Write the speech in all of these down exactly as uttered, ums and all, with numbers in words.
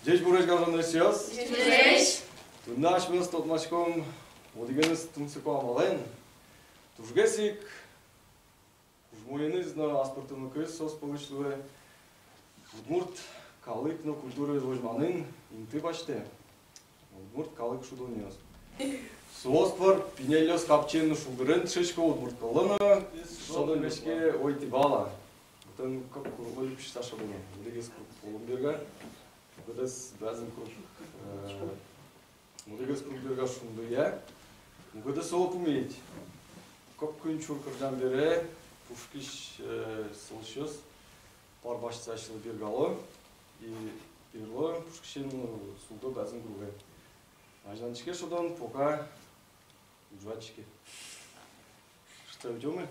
Ӟечбуресь, гажано эшъёс! Ӟечбуресь! Туннэ асьмеос тодматском одӥгеныз тунсыко амалэн. Тужгес ик кужмоеныз но аспӧртэмлыкез соос пӧлысь луэ удмурт калык но культураез возьманын инты басьтэ. Удмурт калык шудонъёс. Соос пыр пиньылъёс капчиен но шулдырен дышетско, удмурт кыллы но шудон веське. Ой, тӥ вала. Отын кык кругло люксьыса шудоно. Одӥгез круг полын берга, мукетыз бязым круг, э, мукетыз круг берга шундыя, мукетыз солы пумит. Кык-куинь чур кырӟам бере пушкысь, э, сылӥсьёс пар басьтыса асьсэлы бергало и берло пушкысен, ну, султо бязым круге. Азьланьтӥське шудон, пока ӝуатӥське. Что, идём мы?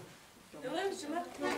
Давай, давай.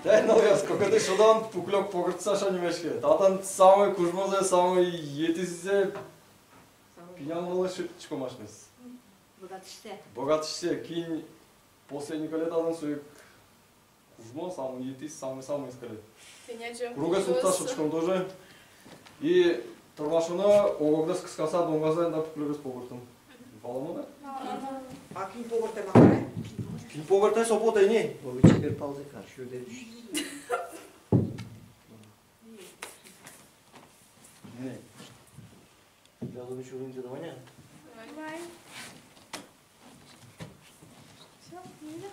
Тани, нылъёс, кыкетӥ шудон «Пуклёк погыртыса» шуыса нимаське. Татын самой кужмозэ, самой етӥзэ пиналлы шедьтӥськом асьмеос. Богатырьсэ. Богатырьсэ, кин последний кыле татын, со ик кужмо, самой етӥз, самой-самой кыле. Круге султыса шудӥськом тоже. И тырмашоно ог-огдэс кыскыса донгазэ эн да пуклёгес погыртыны. Валамон-а? А кин погыртэ, ма каре? Кин погыртэ, со потэ ни. Ой, чебер палзэ кар, сюдэ. Давай. Давай. Всё, ну да.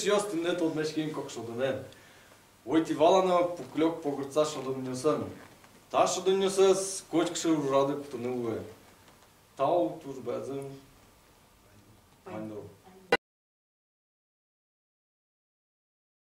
Пиос, туннэ тодмаським кык шӧдонэн. Войтӥ валано пуклёк погыртса шӧдонъёсын. Та шӧдонъёсыз котькыӵе ужрады кутыны луэ. Тау туж бадӟым. Ваньдо.